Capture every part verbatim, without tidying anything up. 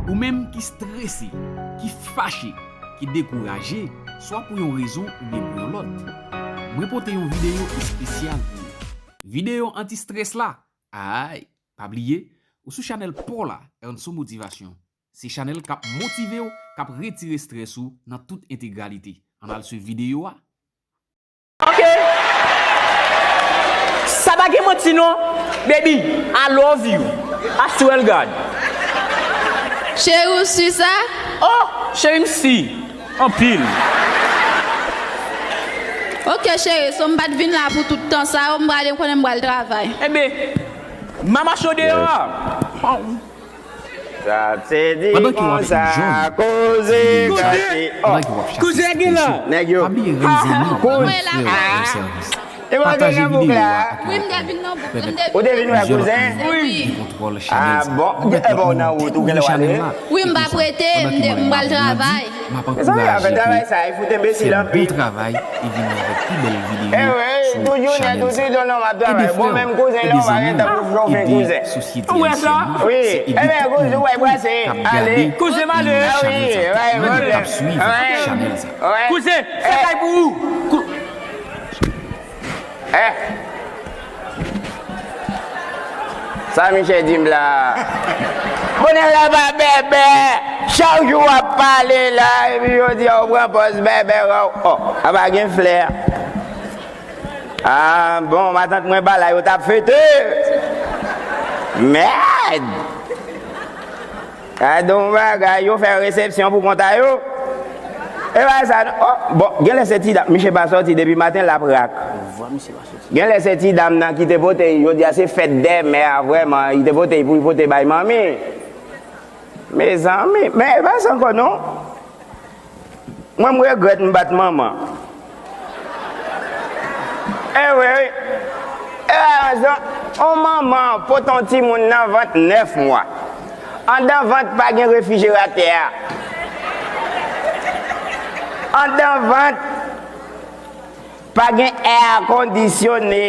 Ou menm ki strese, ki fache, ki dekouraje, swa pou yon rezon oubyen pou yon lòt, mwen pote yon videyo espesyal pou ou. Videyo anti-strès la, ay, pa bliye, ou sou chanèl pa w la, Ernso Motivasyon. Se chanèl k ap motive w, k ap retire strès ou nan tout entegralite. Ann al swiv videyo a. Ok. Sa pa gen manti non. Baby, I love you. I swear God. Cheri, ou si sa? Oh, cheri, m si. Anpil. Ok, cheri, so m pa t vin la pou tout tan sa yo, m prale konnen m pral travay. Enben, m a mache deyò a. Sa se di konsa, koze kase. Oh, kouzen gen la. Nèg yo. Pa bliye renmen zanmi w, Bon, rann mwen la. frè w yon sèvis. E mwen Pataje gen videyo bouke a la. ak Wi, m yon te vin nan pèmèt m Ou te vin wè kouzen? plizyè moun ki gen kontwòl Ah chanèl sa. bon, Ou mèt e bon moun nan wout ou ki gen gen chanèl Wi. La. Wi, m pa prete, m te- m pral travay. M ap Mezanmi, ap fè ankouraje travay w sa, e fout enbesil fè anpil. Bon travay e vini avèk pi bèl Eh videyo wi, sou toujou nèg chanèl ou sa. toujou nan m ap Ede travay. Bon, frè w menm kouzen ede lan, w pa zanmi gen tan pou w fè w fè ede kouzen. sosyete Ou wè sa? ayisyèn nan. Wi, Se ede enben, tout kouzen, moun w wè, tou brase, k ap ale. gade Kouzen e malè. renmen chanèl sa. Wi, Tout moun k ap swiv wi. chanèl sa. Kouzen, fè kay pou ou. Kou- Eh. Sa misye di m la. Bonè la pa bèbè. Chak jou w ap pale la, epi yo di w pran pòz bèbè. Oh, apa gen flè. Ah, bon, matant mwen ba la, yo t ap fete. Mèd! Gade yon bagay, yo fè resepsyon pou kont a yo. E pa sa, non. Oh, bon, genlè se ti dam, misye pa sòti depi maten, l ap rak. Genlè se ti dam nan ki te pote, jodi a se fèt dè mè a, vrèman, li te pote pou li pote bay manmi. Mezanmi, men e pa sa ankò, non. Mwen, m regrèt m pa t manman. E vre, wi. E pa rezon, on manman pote on timoun nan vant nèf mwa. Anndan vant pa gen refrijeratè a. Anndan vant pa gen air conditionné.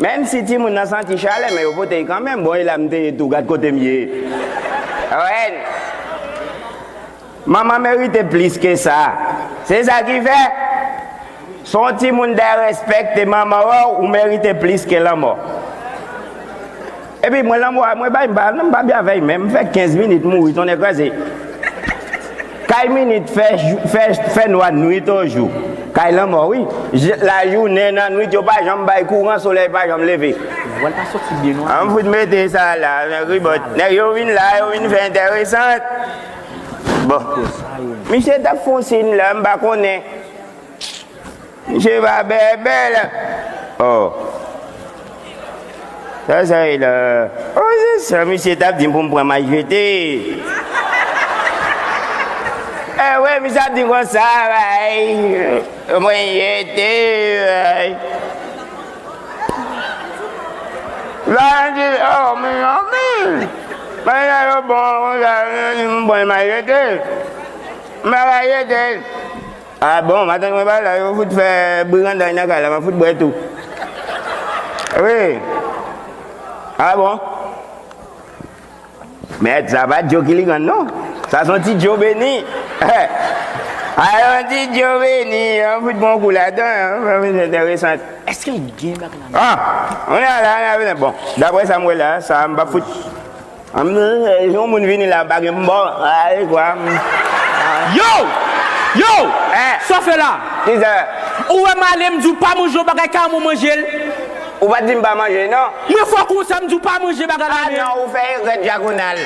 Menm si timoun nan santi chalè, men yo pote l kanmenm. Bon, e la m te ye tou, gad kote m ye. Wè. Manman merite plis ke sa. Se sa ki fè, si yon timoun ta respekte manman w, ou merite plis ke lanmò. Epi mwen, lanmò a mwen bay, m pa, m pa byen avè l menm. M fè kenz minit, m mouri, tonnè kraze. Kay minit fè, fè, fè nwa nwit o jou. Kay lanmò, wi. Je- Lajounen, nan nwit, yo pa janm bay kouran, solèy pa janm leve. Vwal pa soti byen nwa. An m fout mete sa la, nèg ribòt. Nèg yo vin la, yo vin fè enteresan. Bon. Misye t ap fè yon siy la, m pa konnen. Misye pa bèbè la. Oh. Sa, sa e la. Oh, se sa, misye t ap di m pou m pran may jete. Eh, wè, misye ap di konsa, bay. Mwen jete, bay. La, di, oh, men, oh, men. Bagay yo bon, konsa, m pran may jete. M pa ka jete. Ah bon, matant mwen pa la, yo fout fè briganday nan kay la, m ap fout bwè tou. Wi. Ah bon? Mèd, sa pa djo ki li rann non. Sa se yon ti djo beni. A yon ti djo beni, an fout bon kou ladan, an fout enteresan. Èske l gen bagay la? Ah, on a la, on a bon. Daprè sa m wè la, sa m pa fout. Yon moun vini la, m pa gen m ba w. Ay, kwa m. Yo! Yo! Eh. Sa w fè la? Kisa? Ou wè m ale, m di w pa manje yon bagay, ka mwen manje l. Ou pa t di m pa manje, non? Mwen fò konsa, m di w pa manje bagay la, Ah men. Non, ou fè erè dyagonal.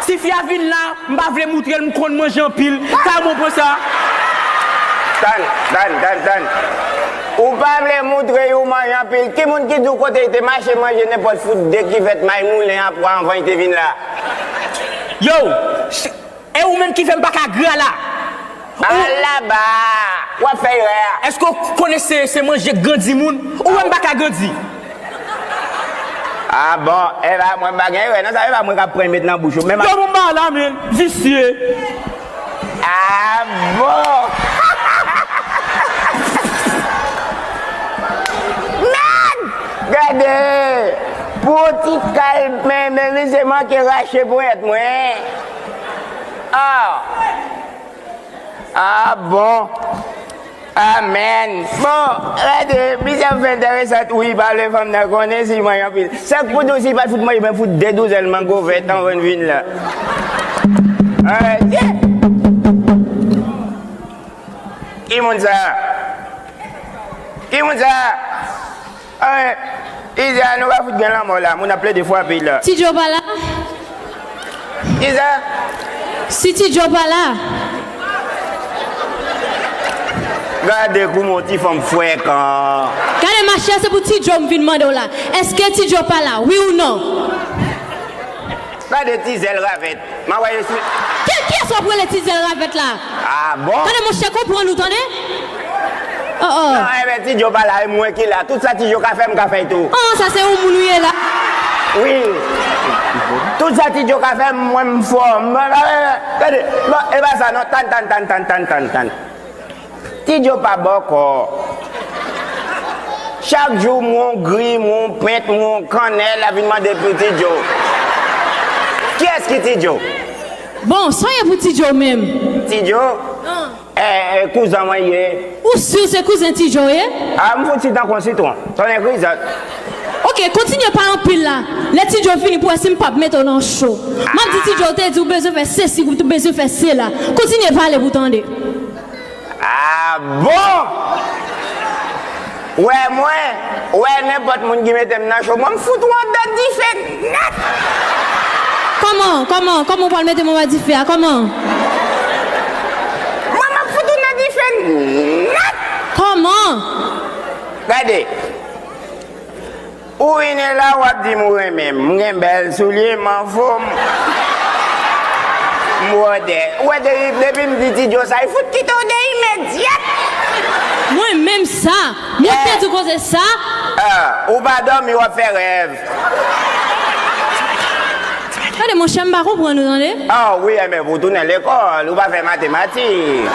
Tifi a vin la, m pa vle moutre l, m konn manje anpil. Ka mwen pran sa? Tann, tann, tann, tann. Ou pa vle moutre yo manje anpil. Ki moun ki di w kote li te mache manje nenpòt fout de kivèt may moulen a pwa anvan li te vin la? Yo! E ou menm ki fè m pa ka gra la? Al laba! W ap fè erè a. Èske w konnen se, se manje k grandi moun? Ou wè m pa ka grandi? Ah bon, e pa mwen m pa gen erè non, sa e pa mwen k ap pran met nan bouch ou. Men m Yo, bon, ba la, men, visye. Ah bon! Mèd! Gade! Pou ti kal, men, men misye manke rache ponyèt mwen. Ah! Ah bon! Amèn! Bon, gade, misye ap fè enteresan, wi, pa vle fanm nan konnen si manyen anpil. Sa k pou di w si l pa t fout manyen, men fout de douzèn mango vèt anvan l vin la. Ah, yeah! Ki moun sa? Ki moun sa? Anyen, Iza, nou pa fout gen lanmò la, moun ap plede frape la. Ti Djo pa la? Iza? Si Ti Djo pa la? Gade kouman yon ti fanm frekan. Gade machè, se pou Ti Djo m vin mande w la. Èske Ti Djo pa la? Wi ou non? Gade ti zèl ravèt. M a wè yo sou. Ki, kiyès w ap rele ti zèl ravèt la? Ah bon? Tande monchè, konprann ou tande? Oh, oh. Non, enben, Ti Djo pa la, e mwen ki la. Tout sa Ti Djo ka fè, m ka fè tou. Oh, sa se yon moun ou ye la. Wi. Tout sa Ti Djo ka fè, mwen m fò. M, tande, bon, e pa sa non, tann, tann, tann. Ti Djo pa bòkò. Chak jou, m wè yon gri, m wè yon pent, m wè yon kannèl, ap vin mande pou Ti Djo. Kiyès ki Ti Djo? Bon, sa w ye pou Ti Djo menm? Ti Djo? Ah. Eh, eh, kouzan mwen ye. Ou si w se kouzen Ti Djo w ye? Ah, m fout si tankou yon sitwon. Tonnè krizòt. Ok, kontinye pale anpil la. Lè Ti Djo fini pou wè si m p ap mete w nan cho. M ap di Ti Djo te di w bezwen fè sesi, ou bezwen fè sela. Kontinye pale pou tande. Ah bon? Wè mwen, wè nenpòt moun ki mete m nan cho, mwen m fout ou anndan dife nèt. Kòman, kòman, kòman w pral mete m anba dife a? Kòman? Mwen m ap fout ou nan dife nèt. Kòman? Gade. Ou vini la, w ap di m ou renmen m. M gen bèl soulye, m anfòm. M bwòdè. Ou wè, depi, depi m di Ti Djo sa, li fout kite w de imedyat. Mwen menm sa? Mwen te di w koze sa? Ah, ou pa dòmi, w ap fè rèv. Gade, monchè, m pa konprann ou, tande. Ah, wi, enben, pou w tounen lekòl, ou pa fè matematik.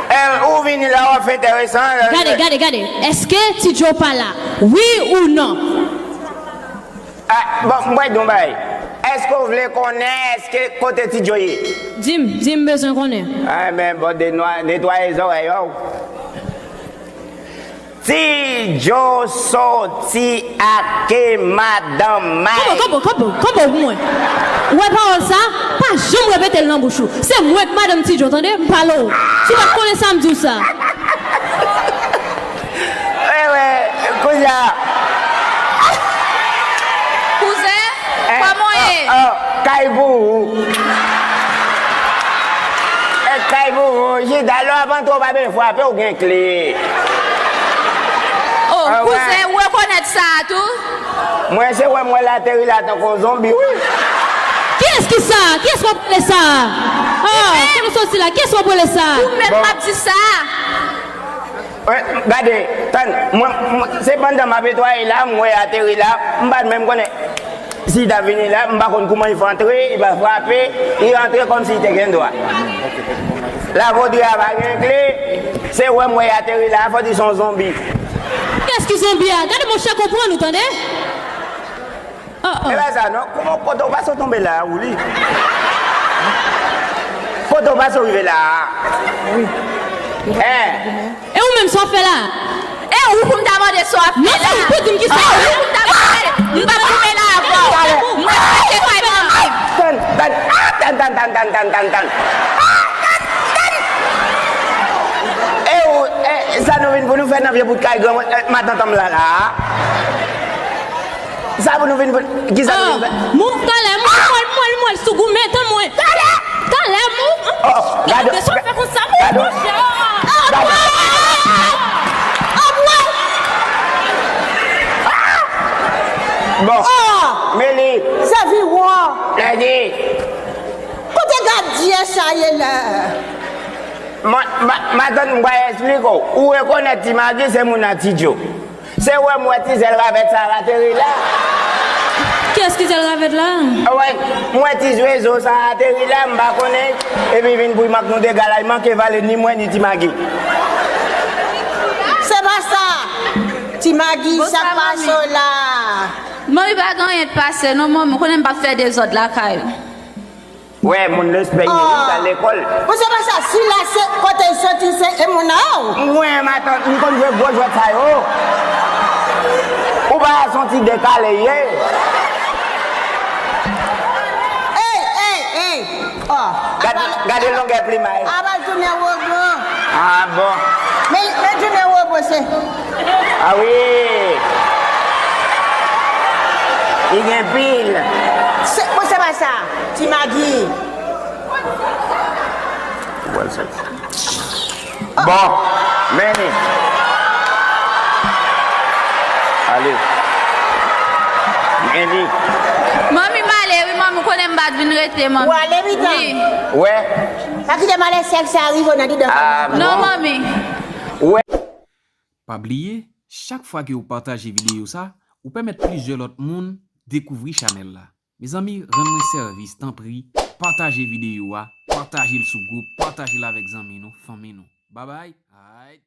Eh, ou vini la, w ap fè enteresan. Gade, gade, gade. Èske Ti Djo pa la? Wi ou non? Ah, bon, m pral di w yon bagay. Èske w vle konnen èske kote Ti Djo ye? Di m, di m, m bezwen konnen. Ah, men, bon, denwa-, netwaye zòrèy ou. Ti Djo soti ak madanm Mike. Kanpe, kanpe, kanpe, kanpe pou mwen. Ou wè pawòl sa? Pa janm repete l nan bouch ou. Se mwen k madanm Ti Djo, tande? M pale w. Si w pa t konnen sa, m di w sa. Wi, wi, kounye a. Kouzen, eh, kòman w ye? Oh, oh, kay pou ou. Eh, kay pou ou. Jida, lè w ap antre, w pa bezwen frape, w gen kle. Oh, ah, kouzen, ou rekonèt sa a tou? Mwen, se wè m wè l ateri la tankou yon zonbi, wi. Kiyès ki sa? Kiyès w ap rele sa? Oh, kote w soti la? Kiyès w ap rele sa? Ou menm m ap di sa. Wè, gade, tann, mwen, mwen, se pandan m ap netwaye la, m wè ateri la, m pa t menm konnen si l ta vini la, m pa konn kouman li fè antre, li pa frape, li rantre kòmsi li te gen dwa. Lavodri a pa gen kle, se wè m wè ateri la, fò di se yon zonbi. Kiyès ki zonbi a? Gade monchè, konprann ou, tande? Oh, oh. E pa sa non, kouman kote w pase w tonbe la a, ou li? Kote w pase w rive la a? Wi. Hein? E ou menm, sa w ap fè la a? E ou pou m ta mande sa w ap fè la a? Non, se ou pou di m ki sa w ap fè. Ou pou m ta mande. M p ap goumen la avè w. M p ap pete kay manman m. Tann, tann, ah, tann, tann. Ah, tann, tann. E ou, e, sa nou vin pou nou fè nan vye bout kay gran, e, matant an m la la a? Sa pou nou vin, kisa nou vin fè? Ah, mouv talè, mouv, mouv, mouv, mouv, sou goumen, tann mwen. Talè! Talè, mouv. Oh, oh, gade, gade, sa fè konsa, mouv, gade, monchè. Ah, gade. Ah, mwen! Ah, mwen! Ah! Bon. Ah! Meli. Sèvi w. Lèdi. Kote gadyen sa ye la? Ma, ma, matant, m pral esplike w. Ou rekonèt Ti Magi, se moun a Ti Djo. Se wè m wè ti zèl ravèt sa a ateri la. Kiyès ki zèl ravèt la? Wè, m wè ti zwezo sa a ateri la, m pa konnen. Epi vin pou l manke nou dega la, li manke vale ni mwen ni Ti Magi. Se pa sa. Ti Magi, sa k pase w la? Manmi, pa gen anyen k pase non, manmi, ou konnen m p ap fè dezòd lakay ou. Wè, moun respè yo, li pral lekòl. Ou se pa sa, si la se kote l soti, se e moun nan ou. Mwen, matant, m konn jwe gwo jwèt sa yo. Ou pa wè se yon ti dekale ye. Ey, ey, ey. Oh, Gade, gade longè plimay. Aba tounen wobo. Ah bon. Men, men tounen wobo se. Ah wi. Li gen pil. Se, bon, se pa sa. Ti Magi. Bon, men li. Ale. Men li. Manmi, m ale wi, manmi, ou konnen m pa t vin rete, manmi. Ou ale, Mita? Wi. Wè. Pa kite malè sèk sa rive nan didan. Ah Non, bon. Manmi. Wè. Pa bliye, chak fwa ke w pataje videyo sa, ou pèmèt plizyè lòt moun dekouvri chanèl la. Mezanmi, rann mwen sèvis, tanpri, pataje videyo a, pataje l sou gwoup, pataje l avèk zanmi nou, fanmi nou. Babay, alright.